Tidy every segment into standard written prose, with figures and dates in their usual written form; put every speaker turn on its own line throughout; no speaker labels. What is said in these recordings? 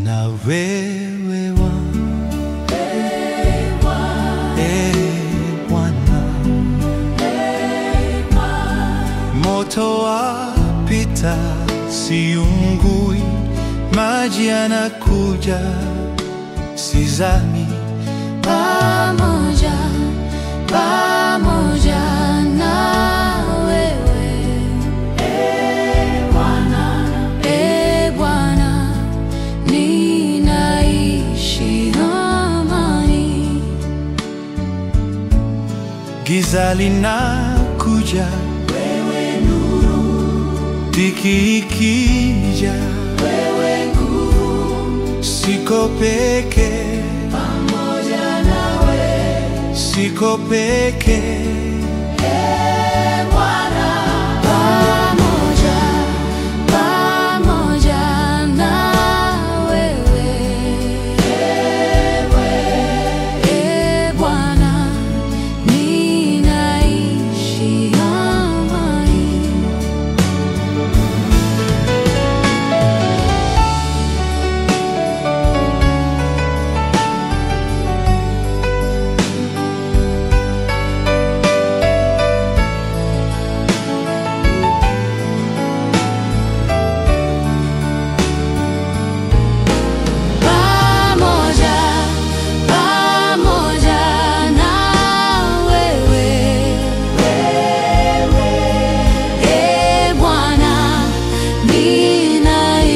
na wewe Bwana, moto wapita siungui, maji yanakuja sizami.
Pamoja, pamoja na wewe, e Bwana, ninaishi amani.
Giza linakuja, wewe nuru, dhiki ikija, wewe nguvu, siko peke,
pamoja nawe,
siko peke.
E Bwana, pamoja, pamoja na wewe, e Bwana, ninaishi amani. Pamoja, pamoja na wewe, e Bwana, ninaishi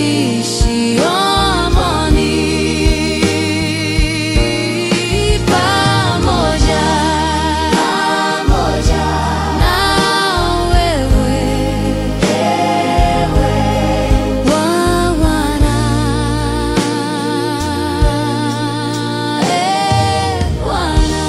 amani. Pamoja, pamoja na wewe, Bwana, e Bwana.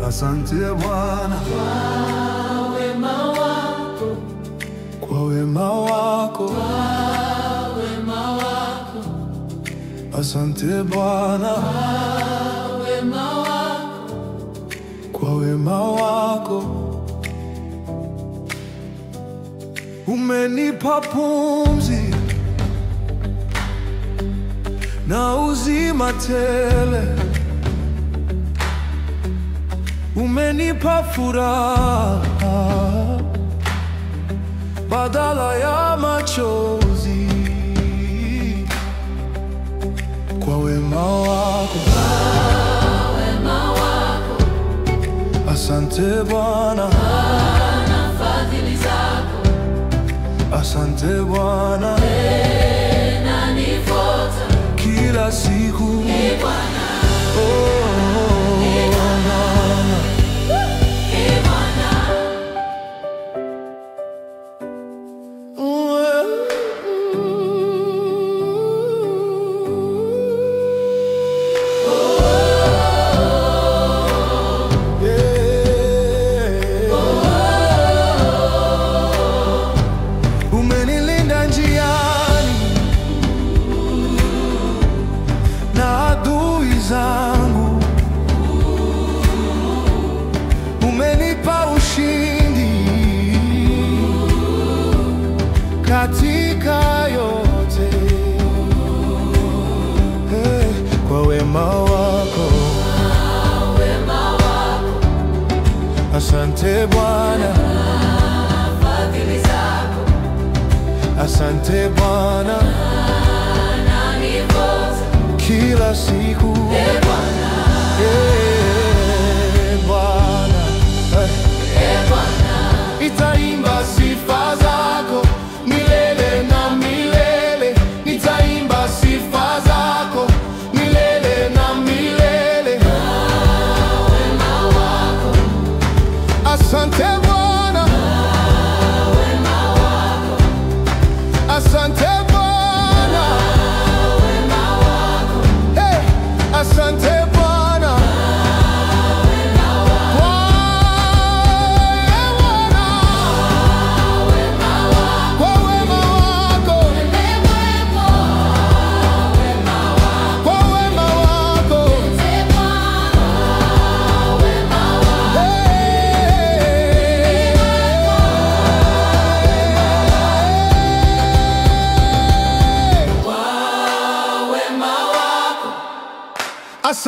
Asante Bwana kwa wema wako, asante Bwana kwa wema wako, umenipa pumzi na uzima tele, umenipa furaha badala ya machozi, kwa wema wako, asante Bwana, asante Bwana, kila siku. Oh, oh, oh. Umenilinda njiani na adui zangu, umenipa ushindi katika yote. Hey, kwa wema wako, asante Bwana, asante Bwana, kila siku. Eh, Bwana, eh. Nitaimba sifa zako milele na milele, nitaimba sifa zako milele na milele. Asante Bwana, asante Bwana.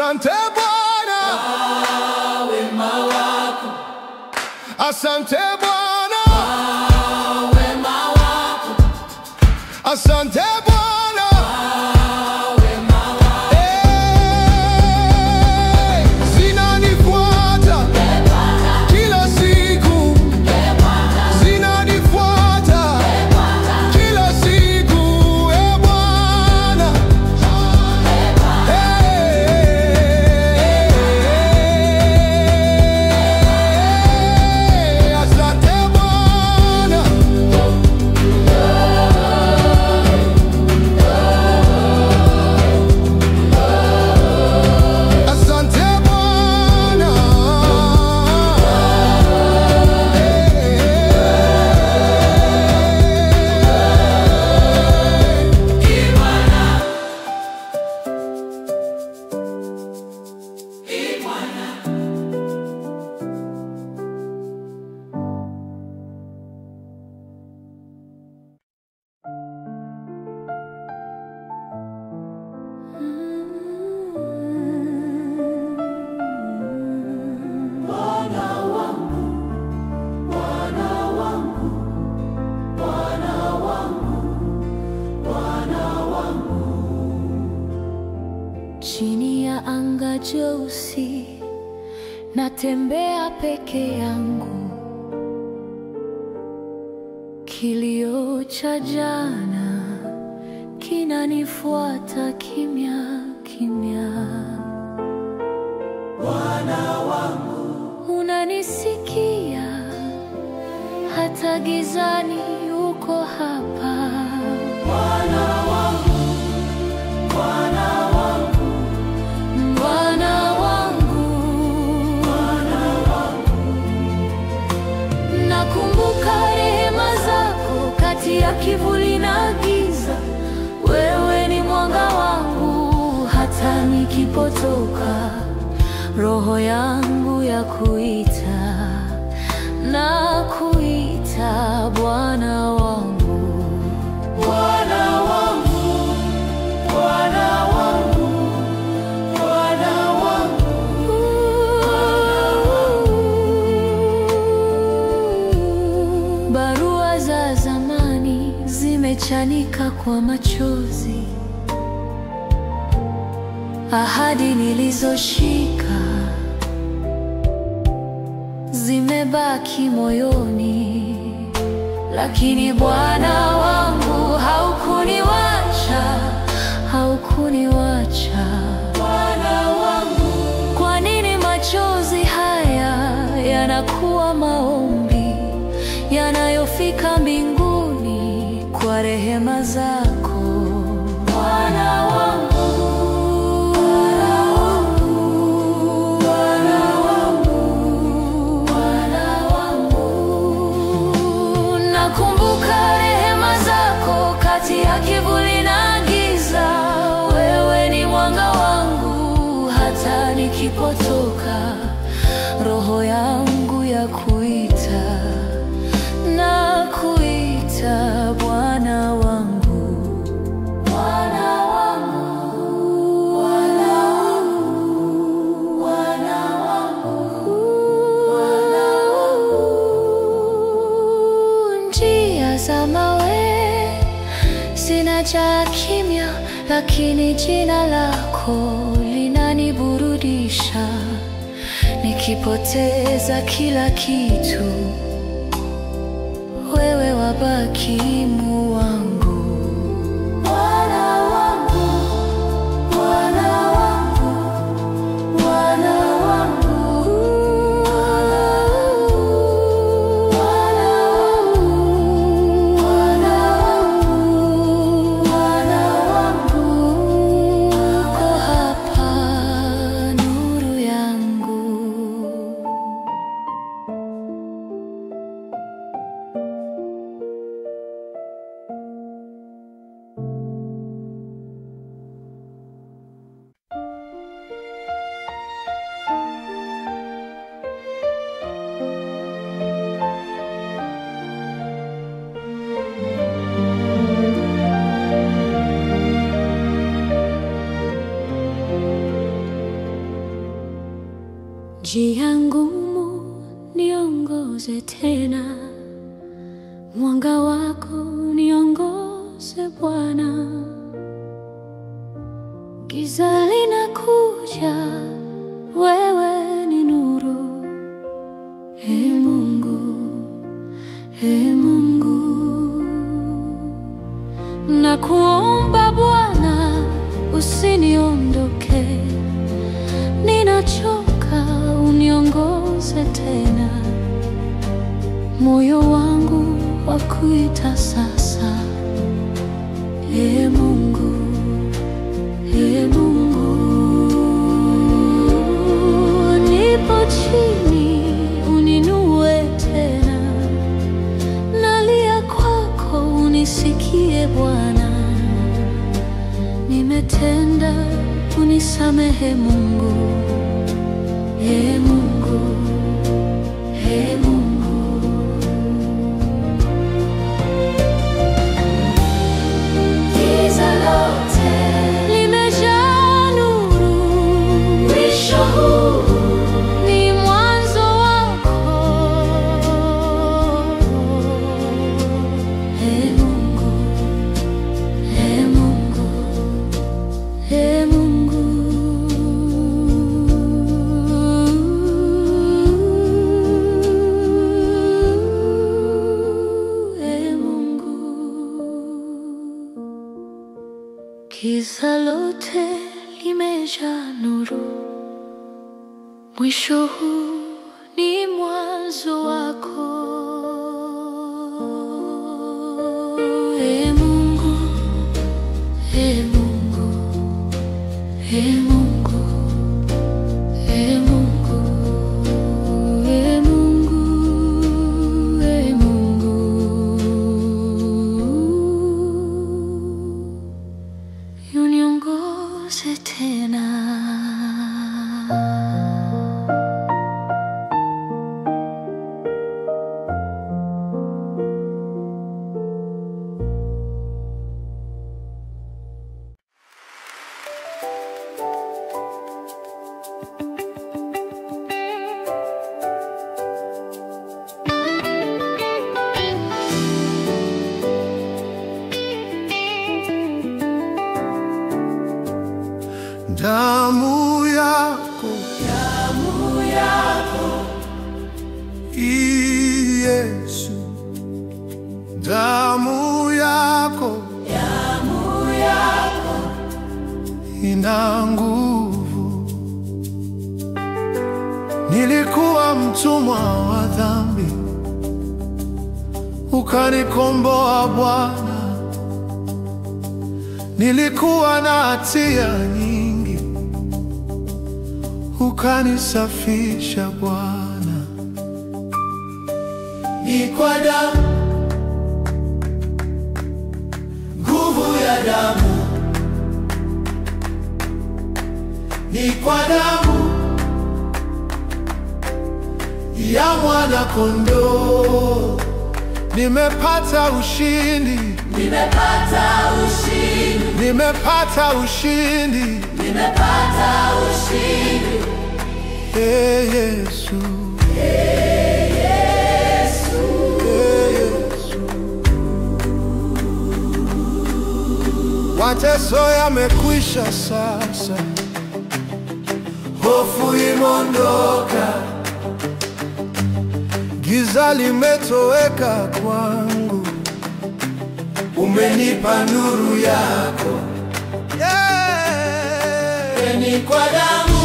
Asante Bwana
kwa wema wako.
Asante Bwana
kwa wema wako.
Asante Bwana
kwa wema wako.
Hey, zinanifuata kila siku, zinanifuata kila siku, e Bwana. Hey, asante Bwana. Asante Bwana.
Chini ya anga jeusi natembea peke yangu, kilio cha jana kinanifuata kimya kimya.
Bwana wangu,
Unanisikia hata gizani, uko hapa.
Bwana wangu, Bwana wangu,
Bwana wangu,
Bwana wangu.
Nakumbuka rehema zako kati ya kivuli na giza. Wewe ni mwanga wangu hata nikipotoka. Roho yangu ya kuita na kuita, Bwana wangu.
Bwana wangu, Bwana wangu, Bwana wangu.
Barua za zamani zimechanika kwa machozi, ahadi nilizoshika zimebaki moyoni, lakini Bwana wangu haukuniwacha, haukuniwacha.
Bwana wangu,
Kwa nini machozi haya yanakuwa maombi yanayofika mbinguni kwa rehema zako?
Bwana wangu, Bwana wangu, Bwana wangu,
Bwana wangu, nakumbuka rehema zako kati ya kivuli na giza. Wewe ni mwanga wangu hata nikipotoka. Roho yangu ya kuita na kuita, Bwana wangu, Bwana wangu, Bwana wangu, Bwana wangu, Bwana wangu. Njia za mawe zinajaa kimya, lakini jina lako linaniburudisha. Nikipoteza kila kitu, wewe wabaki Mungu wangu.
Bwana wangu, Bwana wangu, Bwana wangu, Bwana wangu, Bwana wangu, Bwana wangu.
Uko hapa nuru yangu. uniongoze tena, mwanga wako uniongoze Bwana. Giza linakuja, wewe ni nuru. Ee Mungu, Ee Mungu, nakuomba Bwana usiniondoke, ninachoka, uniongoze tena. Moyo wangu wakuita sasa. Ee Mungu, Ee Mungu, nipo chini, uninue tena. Nalia kwako, unisikie Bwana. Nimetenda, unisamehe Mungu. Ee Mungu, Ee Mungu. Giza lote limejaa nuru, mwisho huu ni mwanzo wako. Ee Mungu, Ee Mungu, Ee Mungu. Ee Mungu. Giza lote limejaa nuru, mwisho huu ni mwanzo wako. Ee Mungu, Ee Mungu, Ee Mungu, Ee Mungu, Ee Mungu, Ee Mungu. Uniongoze tena.
Damu yako, damu yako, Yesu, damu yako, damu yako ina nguvu. Nilikuwa mtumwa wa dhambi, ukanikomboa Bwana. Nilikuwa na hatia nyingi, ukanisafisha Bwana. Ni kwa damu, nguvu ya damu, ni kwa damu ya mwana kondoo nimepata ushindi,
Nimepata ushindi,
nimepata ushindi,
nimepata ushindi.
Ee Yesu,
Ee Yesu,
Ee Yesu. Mateso yamekwisha sasa, hofu imeondoka, giza limetoweka kwangu, umenipa nuru yako. Yeah.
Ni kwa damu,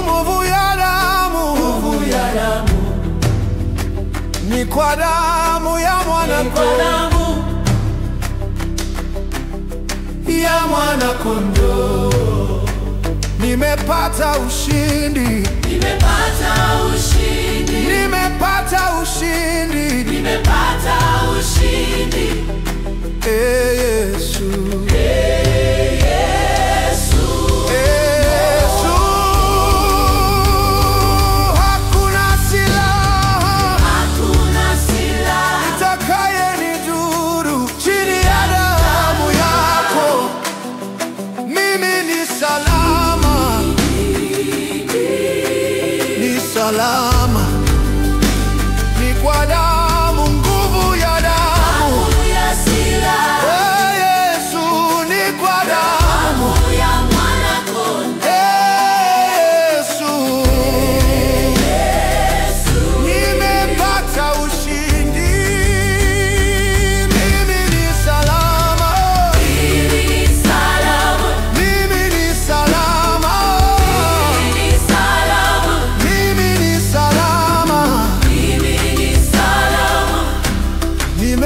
Nguvu ya damu,
nguvu ya damu,
ni kwa damu ya mwana
ni kwa damu
ya mwana kondoo nimepata ushindi,
nimepata ushindi,
nimepata ushindi,
nimepata ushindi.
Ee Yesu,
Ee Yesu,
Yesu, hakuna silaha
hakuna silaha
itakayenidhuru chini ya damu yako, mimi ni salama, ni salama.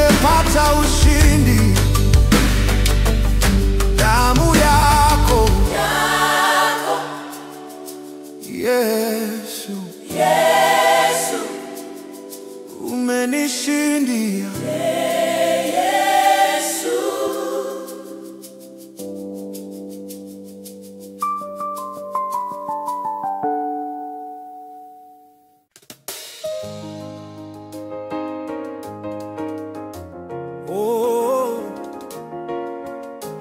Nimepata ushindi, damu yako,
yako
Yesu,
Yesu,
umenishindia.
Yesu.
Oh,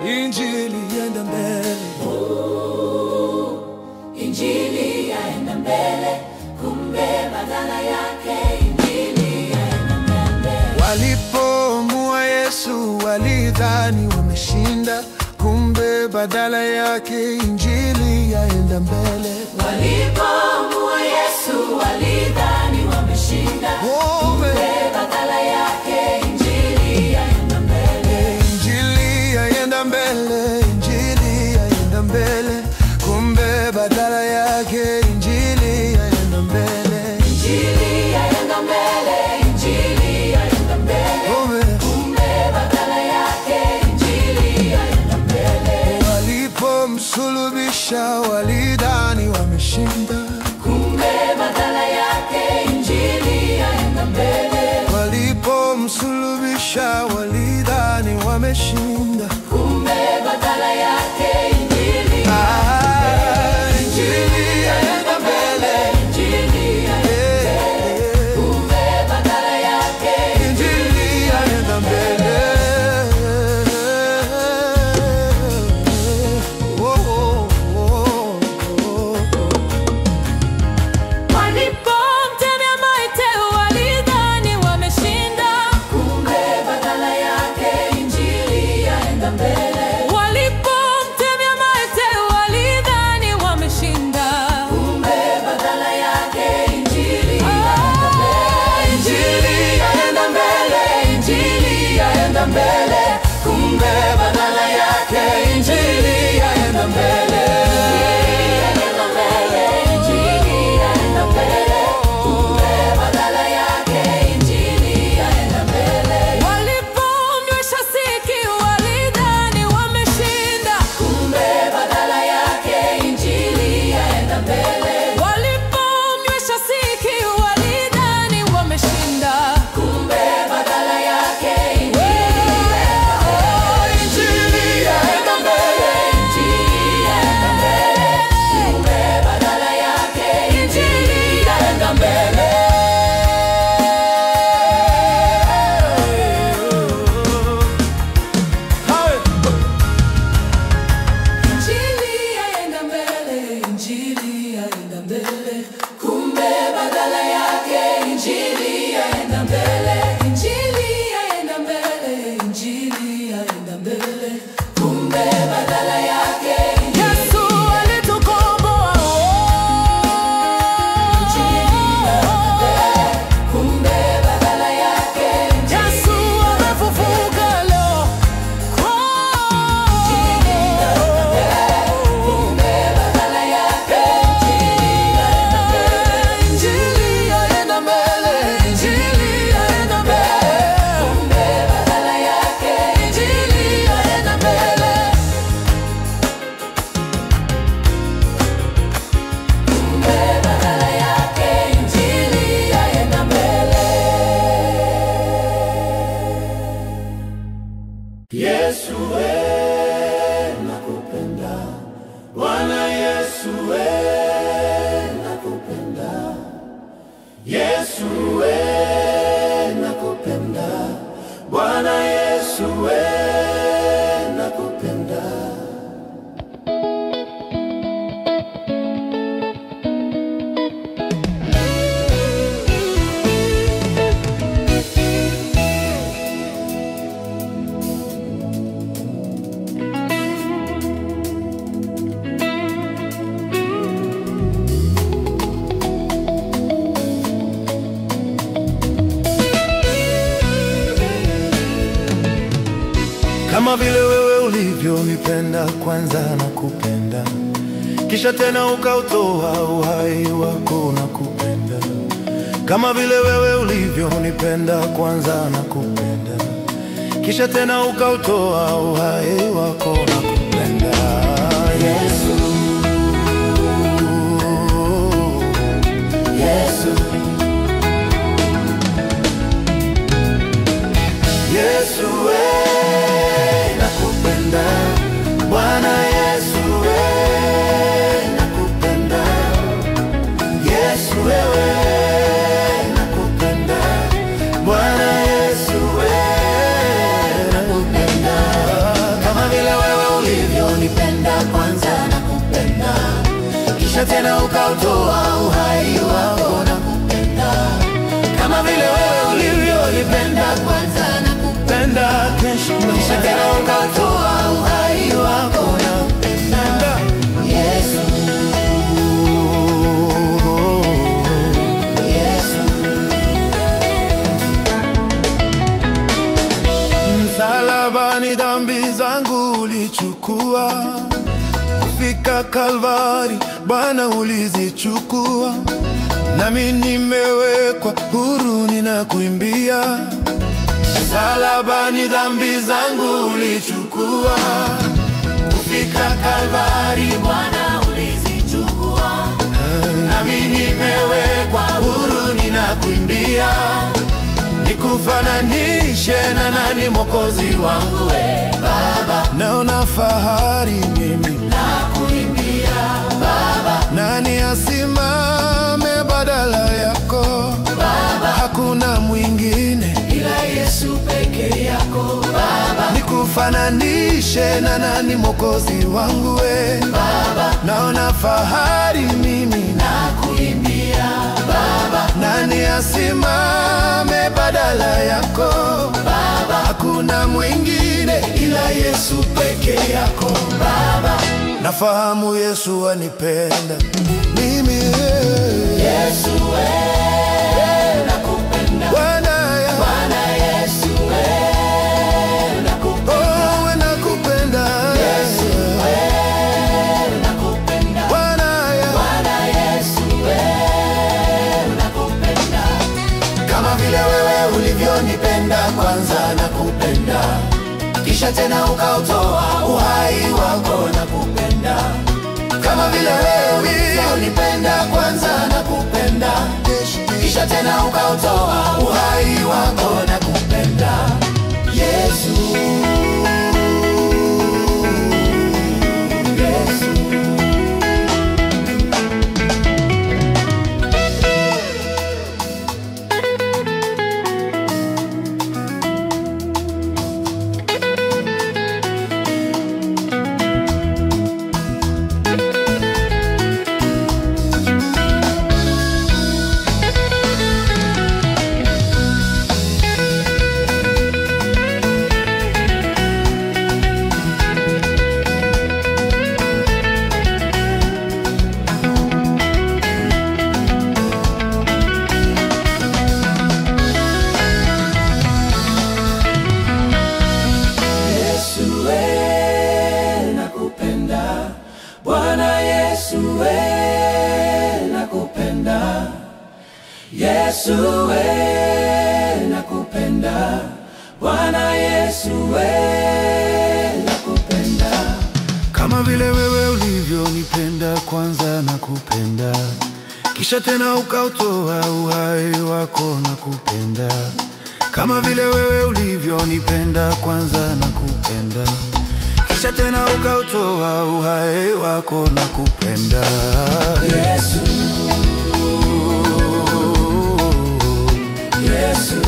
Injili yenda mbele.
Injili yaenda mbele, kumbe badala yake injili yaenda mbele.
Walipomua Yesu walidhani wameshinda, kumbe badala yake injili yaenda mbele.
Walipomua Yesu walidhani wameshinda,
Kumbe
badala yake injili yaenda mbele.
Injili yaenda mbele, injili yaenda mbele, kumbe badala yake injili yaenda mbele.
Injili yaenda mbele, injili yaenda mbele,
Kumbe
kumbe badala yake injili yaenda mbele.
walipomsulubisha walidhani wameshinda,
Kumbe badala yake injili yaenda mbele.
walipomsulubisha walidhani wameshinda.
Kumbe badala yake injili,
Ah, injili yaenda mbele,
injili yaenda
eh,
kumbe badala yake
injili yaenda mbele. Oh, oh, oh, oh.
Walipomtemea maiti walidhani wameshinda,
kumbe badala yake injili yaenda mbele.
walipomtemea maiti walidhani wameshinda.
Kumbe badala yake injili yaenda mbele. Injili yaenda mbele, injili yaenda mbele. Kumbe badala yake injili yaenda mbele. Yaenda mbele, injili yaenda mbele. Kumbe badala yake injili yaenda mbele.
Walipomnywesha siki walidhani wameshinda,
Kumbe badala yake injili yaenda mbele.
walipomnywesha siki walidhani wameshinda.
Kumbe badala yake injili
Injili yaenda mbele,
injili yaenda mbele. Kumbe badala yake injili yaenda mbele.
Hey!
Injili yaenda mbele, injili yaenda mbele. Kumbe badala yake injili yaenda mbele. Injili yaenda mbele, injili yaenda mbele. Kumbe badala yake
Yesu alitukomboa,
kumbe badala yake
Yesu amefufuka leo.
kumbe badala yake
Injili yaenda mbele, injili yaenda mbele,
kumbe badala yake
injili yaenda mbele.
kumbe badala yake injili yaenda mbele.
Yesu we nakupenda, Bwana Yesu we nakupenda, Yesu we nakupenda, Bwana Yesu we nakupenda. Kama vile wewe ulivyonipenda kwanza na kupenda, kisha tena ukautoa uhai wako na kupenda. Kama vile wewe ulivyonipenda kwanza na kupenda, kisha tena ukautoa uhai wako. Nakupenda Yesu, Yesu, Yesu we, nakupenda Bwana Yesu we, nakupenda Yesu wewe, nakupenda Bwana Yesu we, nakupenda. Kama vile wewe ulivyonipenda kwanza, nakupenda, kisha tena ukautoa uhai wako. Nakupenda kama vile wewe ulivyonipenda kwanza, nakupenda, kisha tena ukautoa uhai wako. Nakupenda Yesu, Yesu. Msalabani dhambi zangu ulichukua, kufika Kalvari Bwana ulizichukua, nami nimewekwa huru, ninakuimbia. Msalabani dhambi zangu ulichukua, kufika Kalvari Bwana ulizichukua, nami nimewekwa huru, ninakuimbia. Nikufananishe na nani Mwokozi wangu we Baba? Naona fahari mimi nakuimbia Baba. Nani asimame badala yako Baba? Hakuna mwingine ila Yesu peke yako Baba. Nikufananishe na nani Mwokozi wangu we Baba? Naona fahari mimi nakuimbia Baba. Nani asimame badala yako Baba? Hakuna mwingine ila Yesu peke yako Baba. Nafahamu Yesu anipenda mimi. Yesu we, nakupenda Bwana, Bwana Yesu we, nakupenda. Oh, nakupenda Yesu we, nakupenda Bwana, Bwana Yesu we, nakupenda. Kama vile wewe ulivyonipenda kwanza, nakupenda, kisha tena ukautoa uhai wako. Nakupenda kama vile wewe ulivyonipenda kwanza, nakupenda, kisha tena ukautoa uhai wako. Nakupenda Yesu, Yesu. Yesu we, nakupenda Bwana Yesu we, nakupenda Yesu we, nakupenda Bwana Yesu we, nakupenda. Kama vile wewe ulivyonipenda kwanza, nakupenda, kisha tena ukautoa uhai wako. Nakupenda kama vile wewe ulivyonipenda kwanza, nakupenda, kisha tena ukautoa uhai wako. Nakupenda Yesu, Yesu.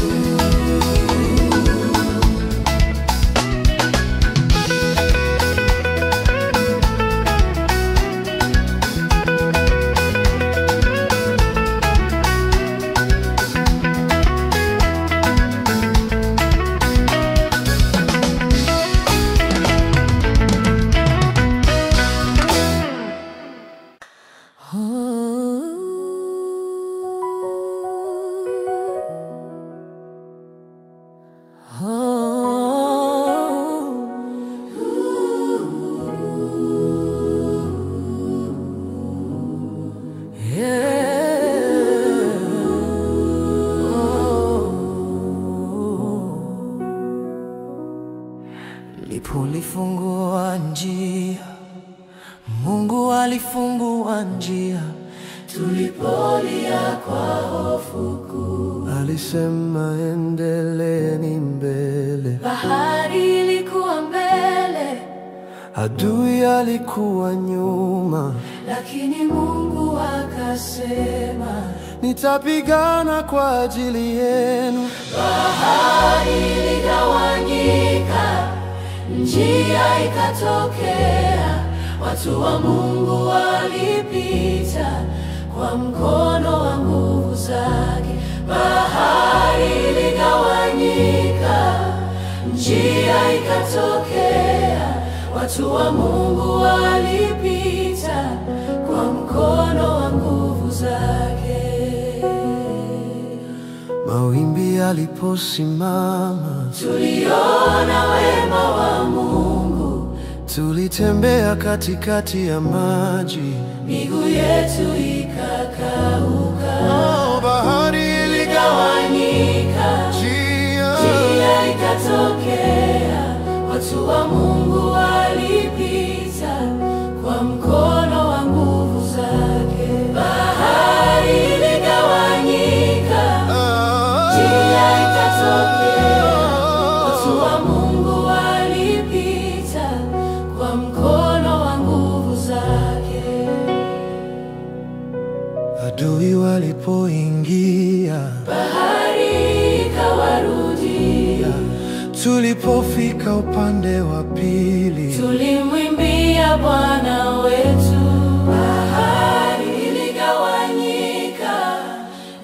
Oh.
Ndipo ulifungua njia, Mungu alifungua njia. Tulipolia kwa hofu kuu,
Alisema endeleeni mbele.
Bahari ilikuwa mbele,
Adui alikuwa nyuma.
lakini Mungu akasema,
Nitapigana kwa ajili yenu.
Bahari iligawanyika, njia ikatokea, watu wa Mungu walipita kwa mkono wa nguvu zake. Bahari iligawanyika, njia ikatokea, watu wa Mungu walipita kwa mkono wa nguvu zake.
Mawimbi yaliposimama,
Tuliona wema wa Mungu,
tulitembea katikati ya maji.
miguu yetu ikakauka.
Oh, bahari
Iligawanyika,
iligawanyika,
njia ikatokea, watu wa Mungu walipita kwa mkono wa nguvu zake. Bahari iligawanyika, njia ikatokea, watu wa Mungu walipita kwa mkono wa nguvu zake.
Adui walipoingia,
Bahari ikawarudia,
tulipofika upande wa pili,
tulimwimbia Bwana wetu. Bahari iligawanyika,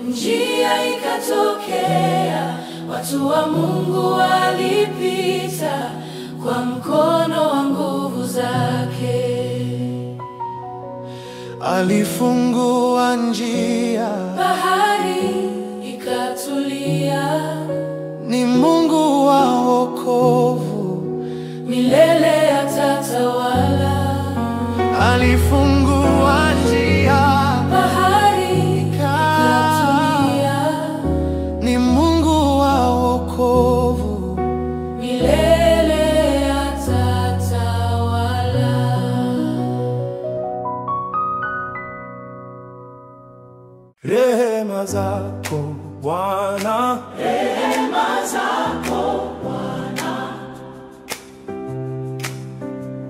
njia ikatokea, watu wa Mungu walipita kwa mkono wa nguvu zake.
alifungua njia.
Bahari ikatulia,
Ni Mungu wa wokovu,
milele atatawala.
alifungua njia.
Bahari ikatulia,
Ni Mungu wa wokovu,
milele atatawala.
Rehema zako Bwana,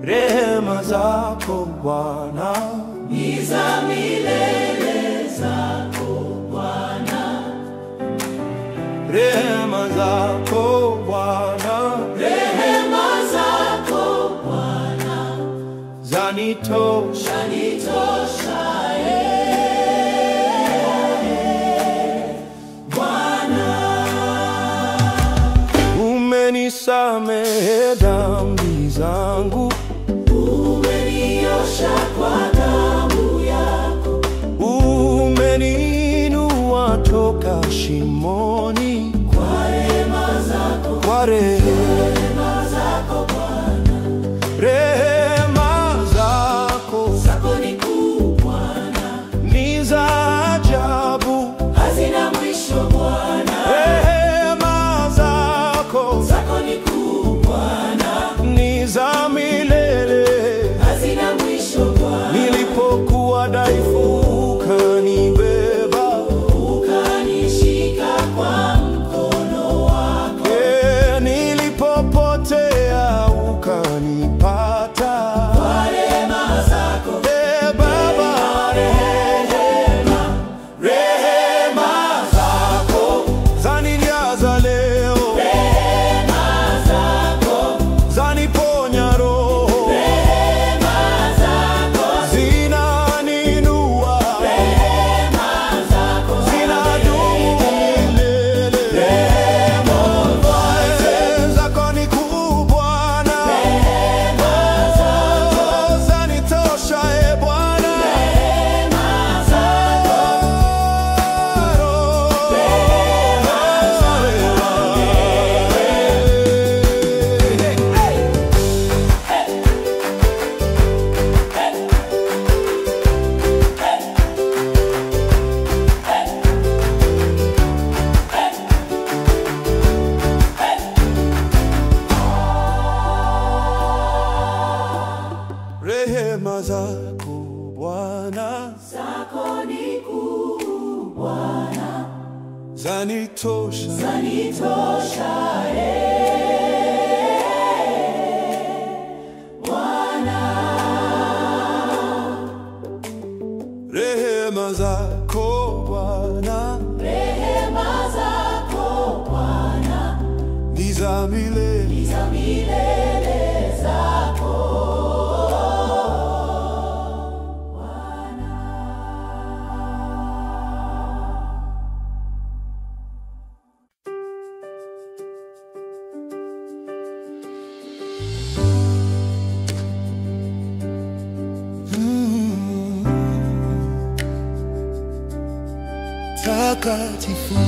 rehema zako Bwana,
Ni za milele zako Bwana,
rehema zako Bwana,
rehema zako Bwana,
zanitosha.
zanitosha Bwana.
Umenisamehe dhambi zangu,
Umeniosha kwa damu yako,
umeniinua toka shimoni,
kwa rehema zako,
kwa
rehema zako Bwana,
rehema zako
zako ni kuu Bwana,
ni za ajabu,
hazina mwisho Bwana,
rehema zako
zako ni kuu Bwana,
ni za milele.
hazina mwisho Bwana,
Nilipokuwa dhaifu ukanibeba,
ukanishika kwa mkono wako,
nilipo Rehema zako Bwana,
zako ni kuu Bwana,
zanitosha,
zanitosha Bwana.
Rehema zako Bwana,
rehema zako Bwana,
ni za milele,
ni za milele zako Bwana.
Takatifu,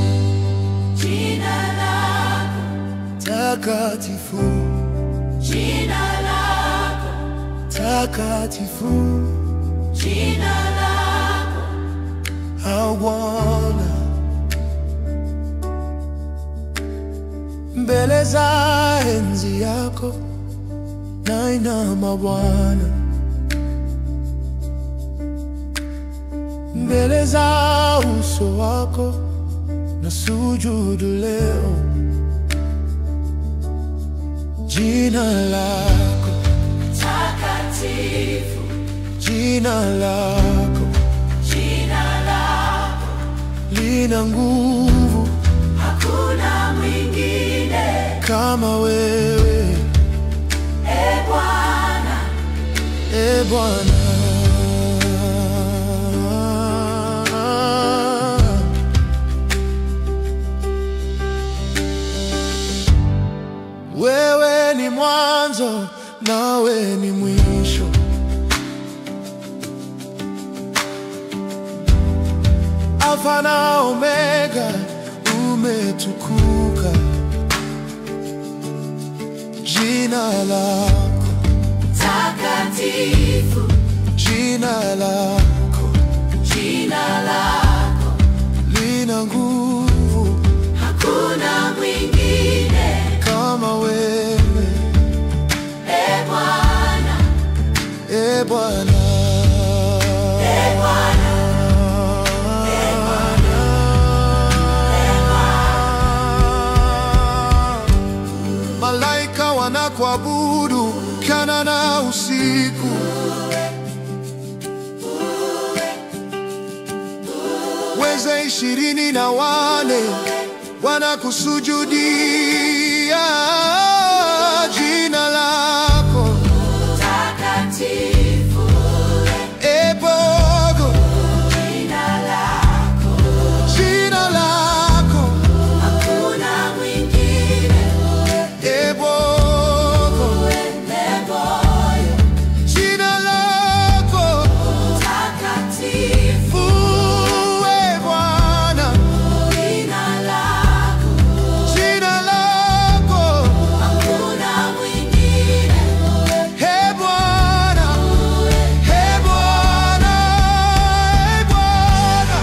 jina lako,
takatifu,
jina lako,
takatifu,
jina lako,
Bwana. Mbele za enzi yako nainama Bwana, mbele za uso wako na sujudu leo. Jina lako
takatifu,
jina lako,
jina lako
lina nguvu,
hakuna mwingine
kama wewe,
e Bwana,
e Bwana. Wewe ni mwanzo nawe ni mwisho, Alfa na Omega, umetukuka. Jina lako
takatifu,
jina lako,
jina lako
lina nguvu,
hakuna mwingine
kama wewe,
e Bwana,
e Bwana,
e Bwana, e Bwana, e Bwana.
Malaika wanakuabudu mchana na usiku, weze 24 wanakusujudia. Jina lako
takatifu,
e Bogo,
jina lako,
jina lako,
hakuna mwingine,
e Bogo,
e Boyo,
jina lako
takatifu,
e Bwana,
jina lako,
jina lako,
hakuna mwingine,
e Bwana, e Bwana, e Bwana,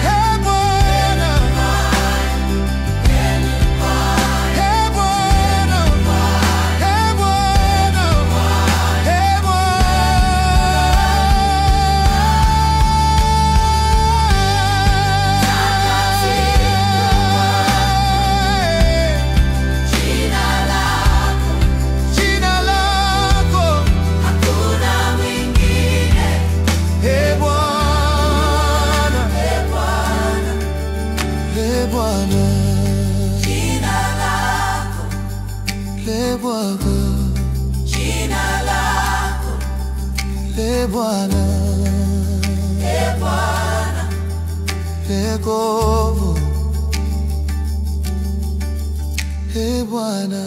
e Bwana, e Bwana, e Bwana, e Bwana.
jina lako,
Jina lako,
hakuna mwingine,
e Bwana,
e Bwana,
e Bwana,
jina lako,
e Bwana,
jina lako,
e Bwana,
e Bwana,
e Govo, e Bwana.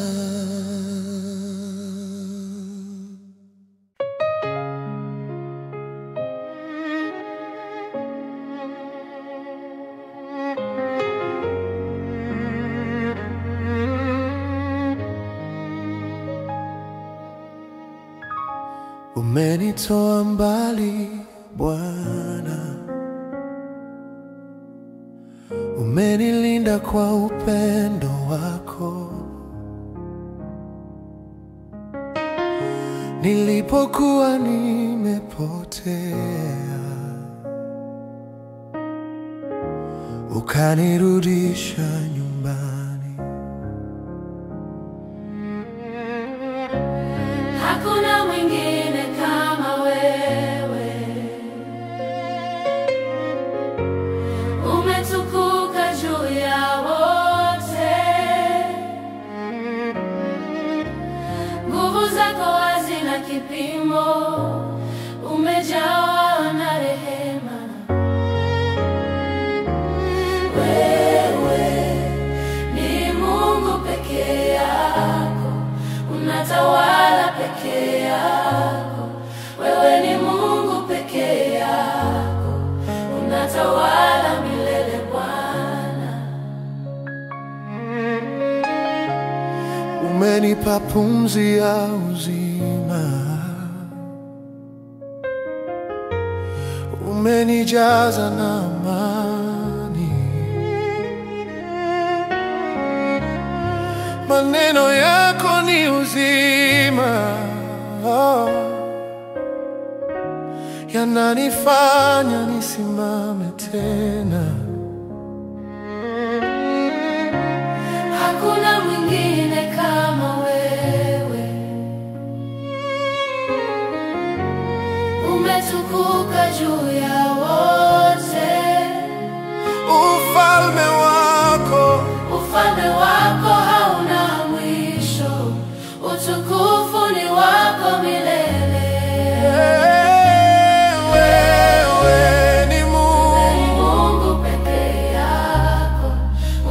Umenitoa mbali Bwana, umenilinda kwa upendo wako. Nilipokuwa nimepotea, ukanirudisha nyumbani.
Hakuna mwingine kama wewe, umetukuka juu ya wote. Nguvu zako hazina kipimo, umejawa na rehema. Wewe ni Mungu peke yako, unatawala peke yako. Wewe ni Mungu peke yako, unatawala milele Bwana.
Umenipa pumzi ya uzima, umenijaza na amani. Maneno yako ni uzima, yananifanya nisimame tena.
Hakuna mwingine kama wewe, umetukuka juu ya wote.
Ufalme wako,
Ufalme wako hauna mwisho, utukufu ni wako milele.
Wewe ni Mungu,
Mungu peke yako,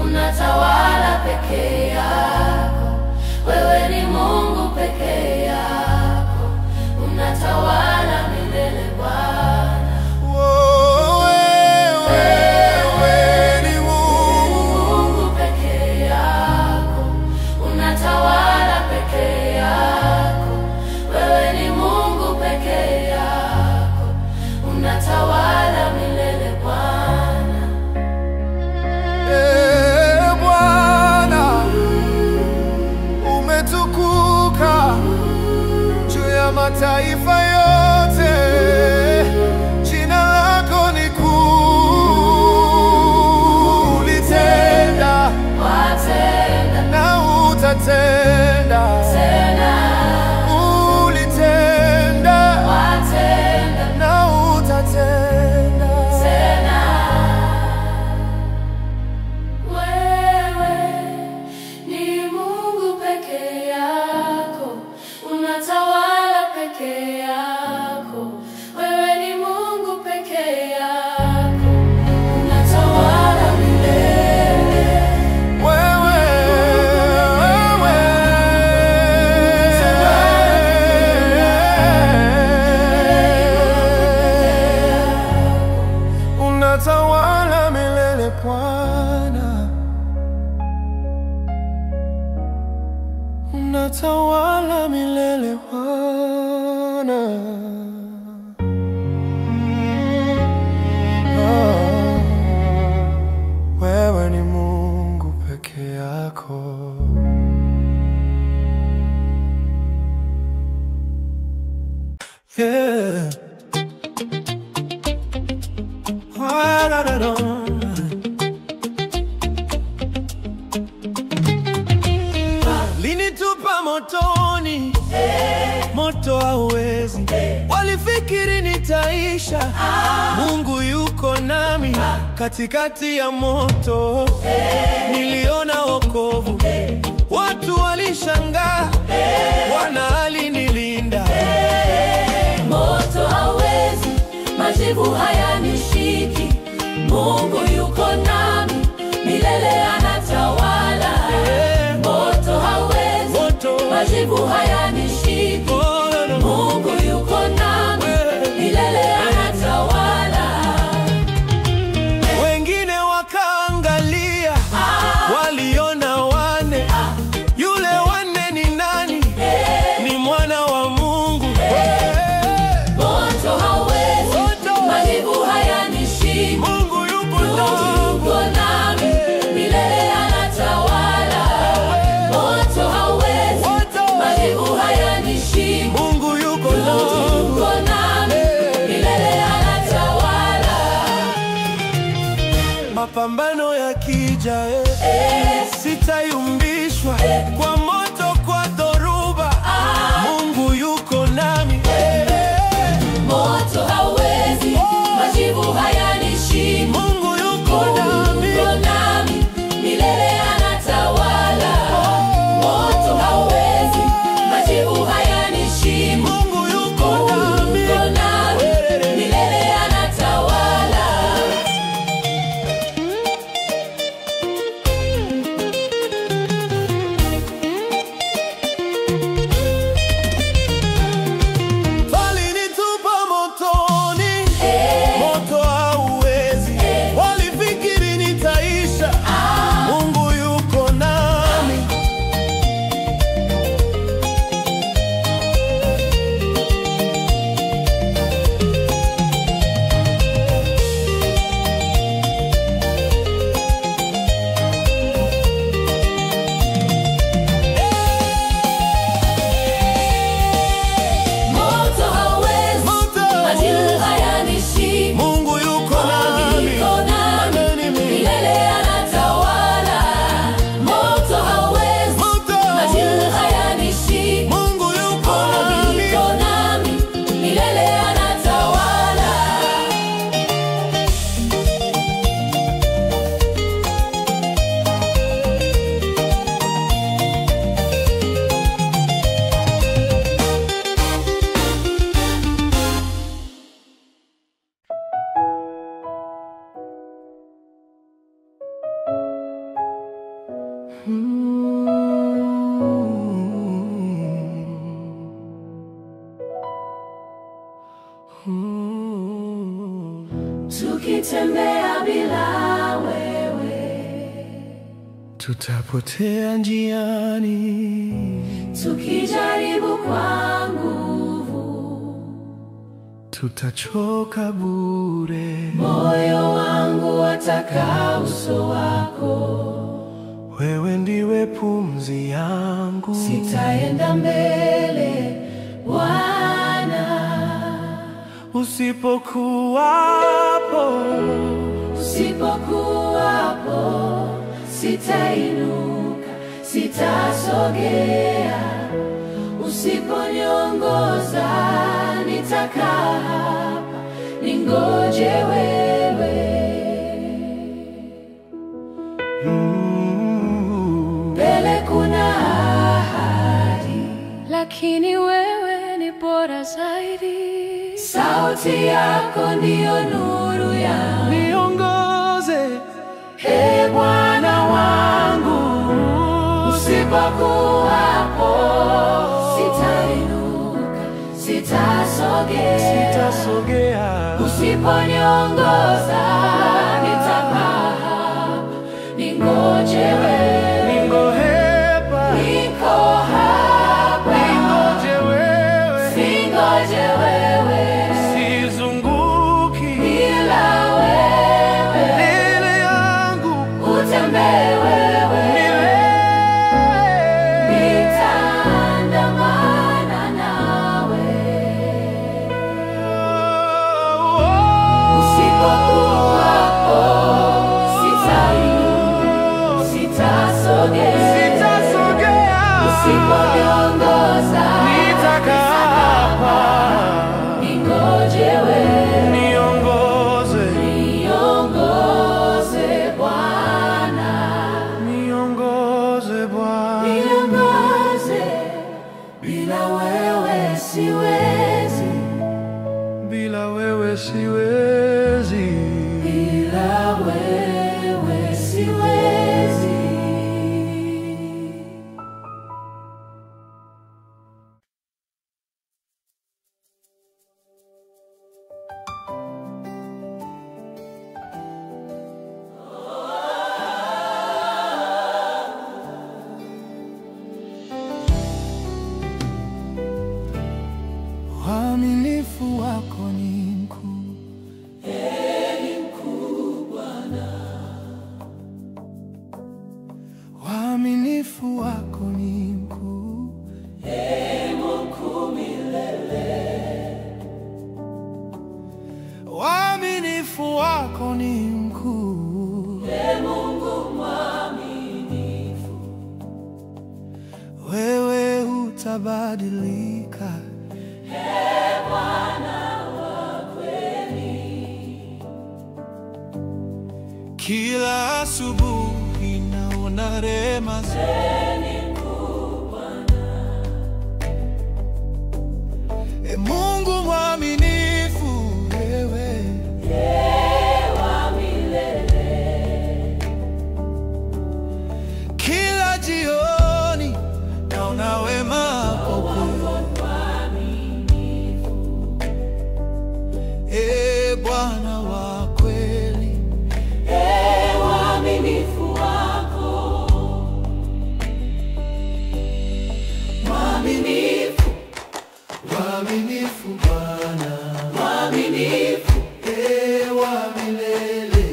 unatawala peke yako. Wewe ni Mungu peke yako, unatawala milele Bwana.
Wewe ni Mungu,
Mungu peke yako, unatawala peke yako. Wewe ni Mungu peke yako, unatawala milele Bwana.
Eh, Bwana, umetukuka juu ya mataifa yote. Jina lako ni kuu, ulitenda
Watenda
na utatenda,
tena,
ulitenda
watenda
na utatenda.
tena. Wewe ni Mungu peke yako, unatawala peke yako. Wewe ni Mungu peke yako, unatawala milele.
Wewe, wewe, unatawala milele Bwana, unatawala milele Bwana. Ah, wewe ni Mungu peke yako. Yeah. Ah, da, da, da. Linitupa motoni, moto hauwezi. Walifikiri nitaisha, Mungu yuko nami katikati ya moto. Niliona wokovu, watu walishangaa, Bwana alinilinda.
Moto hauwezi, majivu hayanishiki. Mungu yuko nami, milele anatawala. Moto hauwezi,
Moto,
majivu hayanishiki.
oh, no.
Mungu yuko nami, milele anatawala.
Wengine wakaangalia, waliona wane, yule wane ni nani? Ni mwana wa Mungu.
Moto hauwezi,
Moto.
majivu hayanishiki.
Mungu yupo
Mungu
nami.
yuko nami, milele anatawala. Moto hauwezi,
Moto.
majivu
moja, Sitayumbishwa kwa moto, kwa dhoruba. Mungu yuko nami.
Moto hauwezi, majivu hayanishindi.
Mungu yuko nami.
Yuko nami, milele anatawala. Moto hauwezi, majivu hayanishindi.
Mungu yuko nami.
Yuko nami, milele anatawala.
Walinitupa motoni, moto hauwezi. Walifikiri nitaisha, Mungu yuko nami.
Moto hauwezi,
Moto
majivu hayanishindi.
Mungu yuko nami.
Yuko nami,
Ameni mimi.
milele anatawala. Moto hauwezi,
Moto
majivu hayanishindi.
Mungu yuko nami.
Yuko nami, milele anatawala. Tukitembea bila wewe,
Tutapotea njiani,
tukijaribu kwa nguvu,
tutachoka bure.
moyo wangu wataka uso wako.
Wewe ndiwe pumzi yangu,
Sitaenda mbele Bwana,
usipokuwapo
usipokuwapo sitainuka, sitasogea. Usiponiongoza nitakaa hapa, ningoje wewe. Mbele kuna ahadi,
lakini wewe ni bora zaidi.
sauti yako ndiyo nuru yangu.
Niongoze
Ee Bwana wangu, usipokuwapo sitainuka, sitasogea.
sitasogea.
Usiponiongoza nitakaa hapa, ningoje wewe.
Ningohepa,
Niko hapa,
ningoje wewe,
singoje wewe,
sizunguki
ila wewe
mbele yangu
utembee wewe.
milele.
Nitaandamana nawe. Usipokuwapo sitainuka, sitasogea.
Sitasogea,
Usiponiongoza
nitakaa hapa,
ningoje wewe.
niongoze,
Niongoze Bwana,
niongoze Bwana.
niongoze, bila wewe siwezi,
Bila wewe siwezi,
bila wewe siwezi.
hutabadilika.
Ee Bwana wa kweli,
Kila asubuhi naona rehema zako.
ni mkuu Bwana.
E Mungu mwaminifu, wewe
Ee wa milele,
kila jioni naona wema wako.
Mwaminifu.
E Bwana wa kweli,
Ee uaminifu wako, mwaminifu,
mwaminifu Bwana,
mwaminifu,
e wa milele,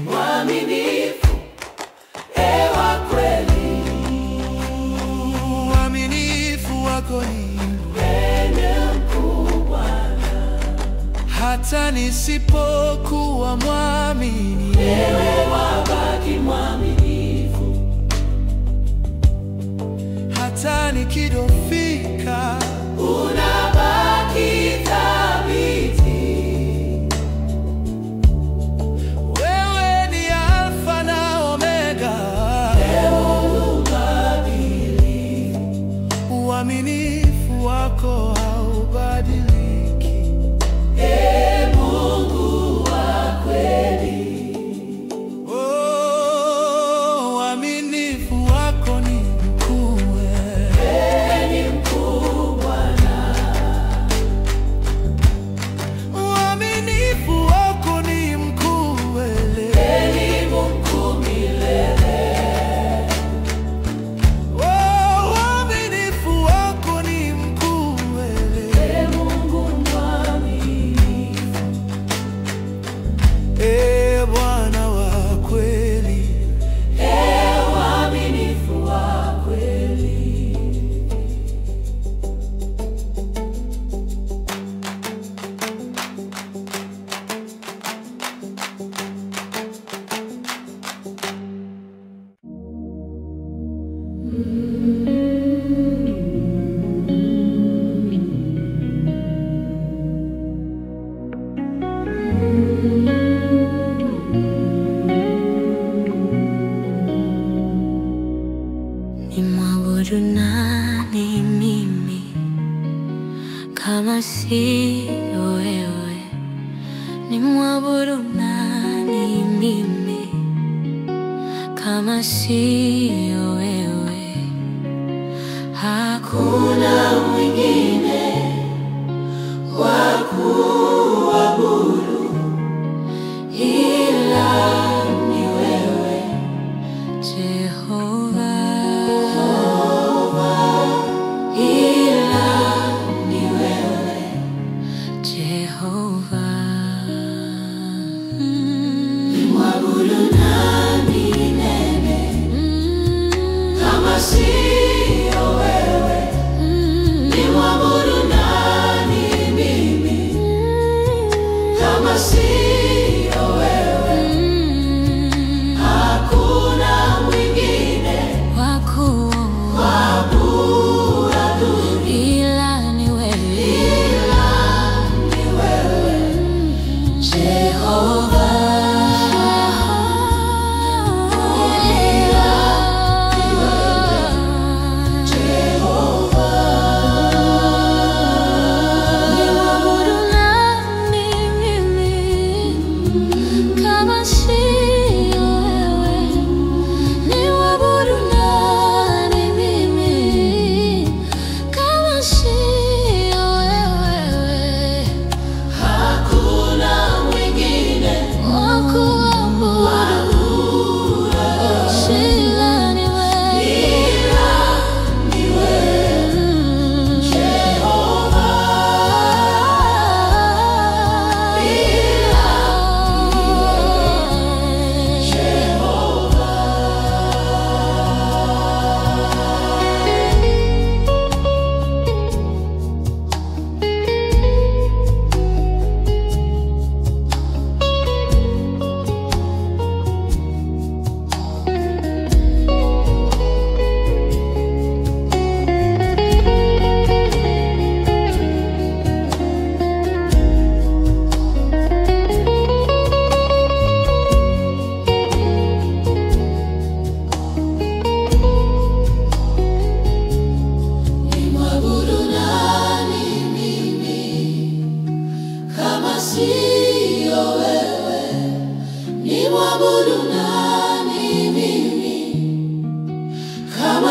mwaminifu, ee wa kweli,
uaminifu wako ni
wewe mkuu Bwana,
hata nisipokuwa mwamini,
wewe wabaki mwaminifu,
hata nikidofika,
unabaki thabiti.
wewe ni Alfa na Omega,
Ubadiliki,
uaminifu wako haubadiliki.
Ee Mungu wa kweli,
Oh, uaminifu wako ni mkuu.
wewe ni mkuu Bwana,
Uaminifu wako ni mkuu.
wewe ni mkuu milele.
Oh, uaminifu wako ni mkuu.
Ee Mungu mwaminifu,
E Bwana wa kweli,
ee uaminifu wa kweli.
Nimwabudu nani mimi kama si wewe? Nimwabudu nani mimi kama si wewe? Hakuna mwingine wa kuabudu ila ni wewe, Jehova. Ila ni wewe, Jehova.
Nimwabudu nani nene kama siyo wewe? Nimwabudu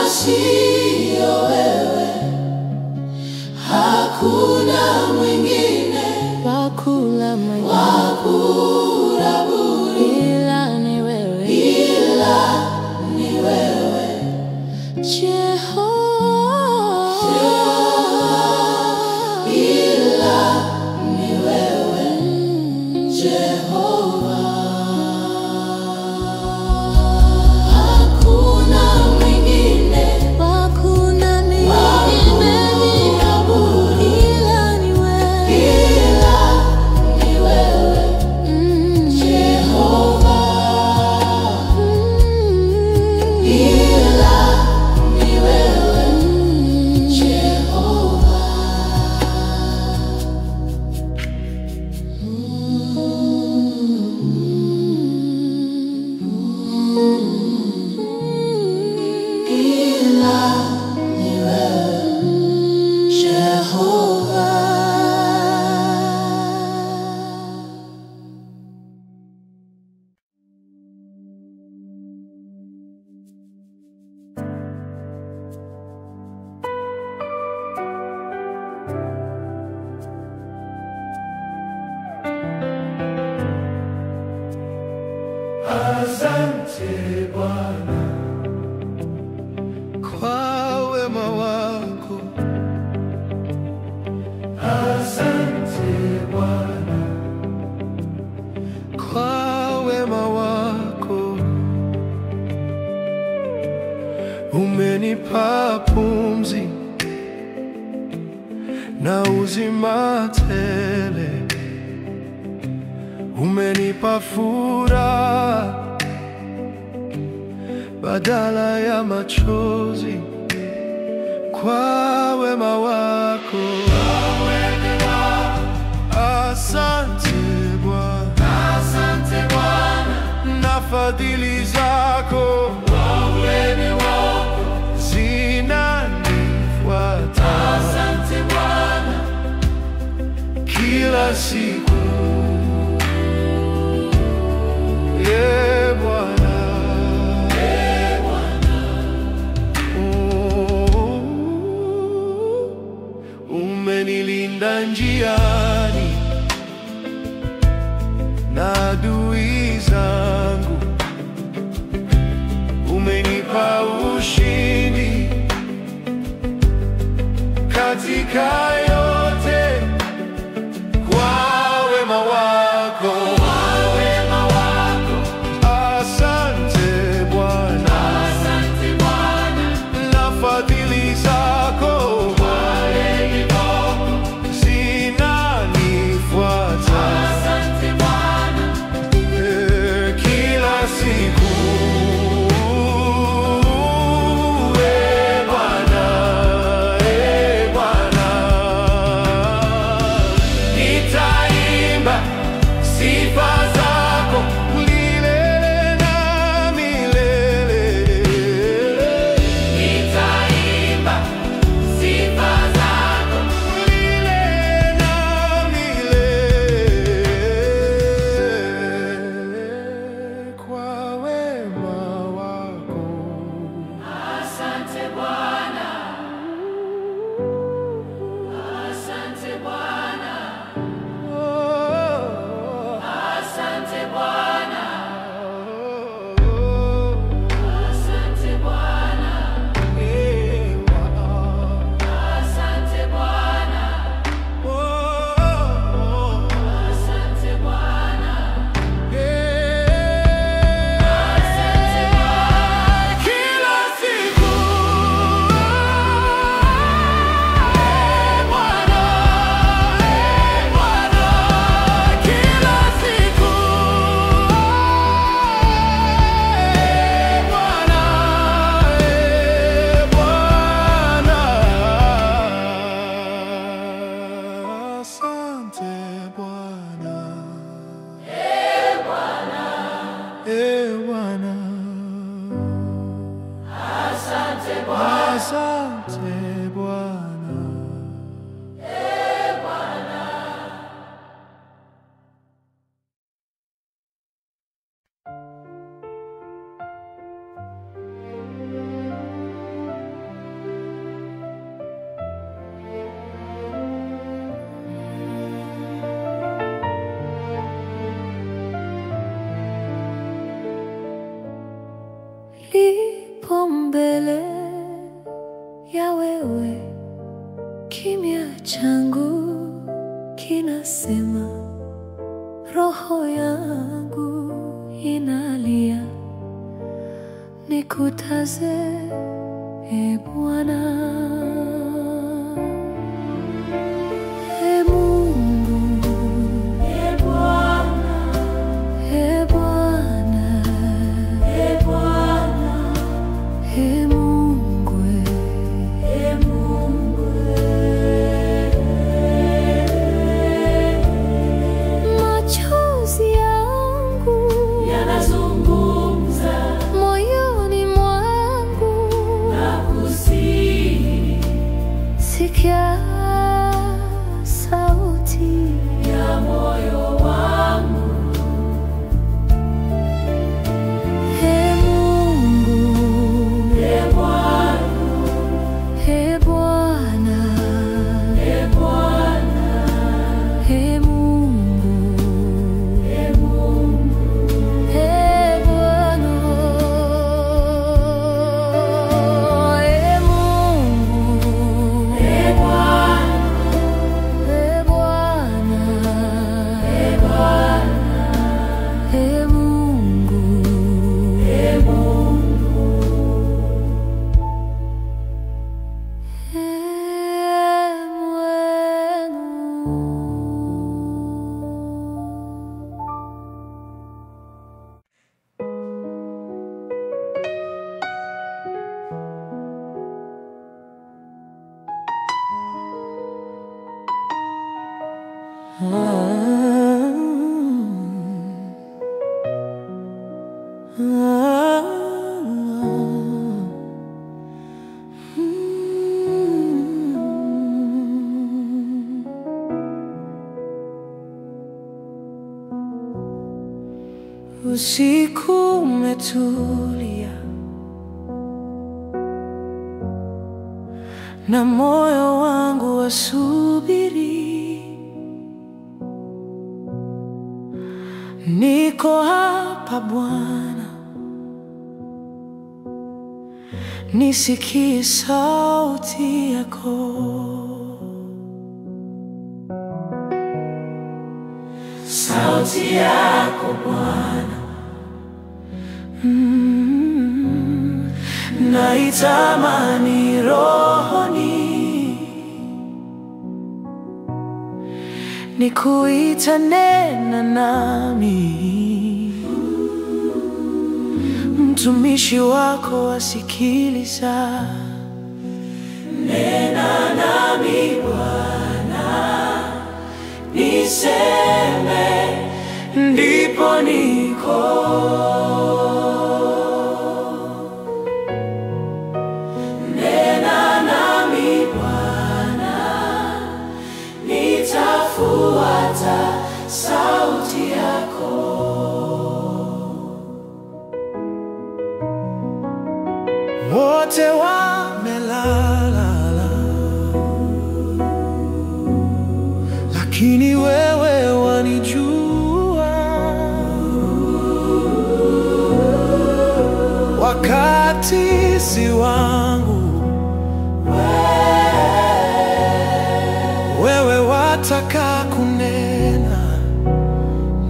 Sio wewe, hakuna mwingine
wakula
wa kuabudu
ila ni wewe,
ila ni wewe
Jehova,
ila ni wewe Jehova. Hakuna mwingine
hakuna mwingine
kuabudu
ila ni wewe,
ila ni wewe Jehova, ila ni wewe Jehova. Ila ni wewe Jehova.
Asante Bwana kwa wema wako, asante Bwana kwa wema wako, umenipa pumzi na uzima tele, umenipa furaha badala ya machozi, kwa wema wako. Asante Bwana,
Asante Bwana
na fadhili zako zinanifuata
Asante Bwana
kila siku. Ee Bwana, oh, umenilinda njiani na adui zangu, umenipa ushindi katika yote kwa wema wako.
Wema wako
Asante Bwana
Asante Bwana
na fadhili zako zinanifuata
Asante Bwana
kila siku. Ee Bwana, ee Bwana, nitaimba sifa zako milele na milele.
Nitaimba sifa zako
Milele na milele, kwa wema wako.
Asante Bwana Asante Bwana
Oh,
Asante Bwana
oh,
Asante Bwana
eh, Bwana.
Asante Bwana
Oh, oh,
Asante Bwana
eh.
Asante Bwana
Kila siku, ee Bwana, ee Bwana, kila siku, ee Bwana, ee Bwana. Asante Bwana, ee Bwana.
Asante Bwana
Asante Bwana.
Kimya changu kinasema, roho yangu inalia, nikutaze e Bwana. E Mungu,
E Bwana,
e Bwana,
E Bwana,
e Mungu,
E Mungu.
Machozi yangu
Yanazungumza
moyoni mwangu,
nakusihi
sikia sauti
ya moyo wangu.
E Mungu,
E Bwana,
e Bwana,
E Bwana,
e Mungu,
E Mungu.
E Bwana, e Mungu,
E Bwana,
e Bwana,
E Bwana,
e Mungu.
E Mungu.
E Mungu.
Usiku umetulia na moyo wangu wasubiri, niko hapa Bwana, nisikie sauti yako.
Sauti yako Bwana,
Naitamani rohoni, nikuita, nena nami, mtumishi wako asikiliza.
Nena nami Bwana, niseme,
Ndipo niko.
Nena nami Bwana, nitafuata sauti yako.
Wote wamelala, lakini wewe wanijua. Wakati si wangu, wewe wataka kunena.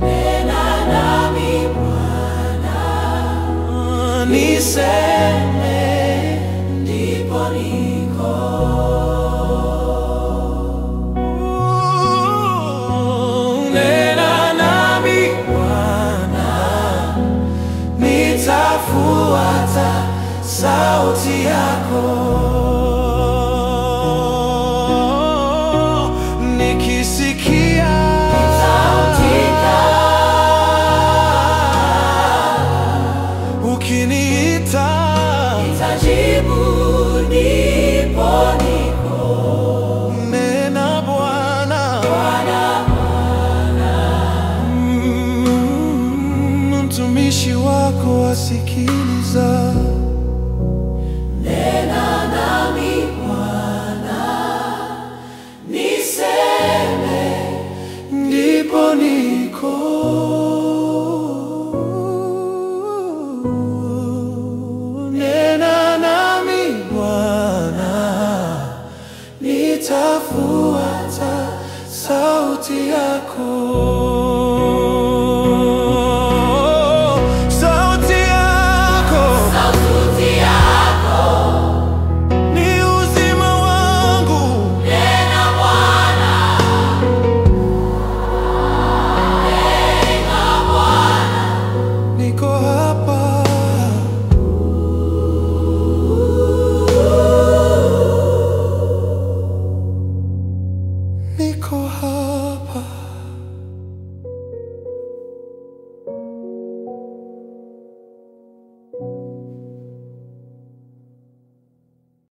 Nena nami Bwana,
Niseme,
ndipo niko.
Nena nami Bwana, nitafuata sauti yako. Nikisikia
Nitaitika.
ukiniita,
Nitajibu, ndipo niko.
nena Bwana.
Bwana,
Mtumishi wako asikiliza.
Nena
Sauti yako, sauti yako,
Sauti yako
ni uzima wangu.
Nena Bwana, nena Bwana,
Niko hapa. Niko hapa.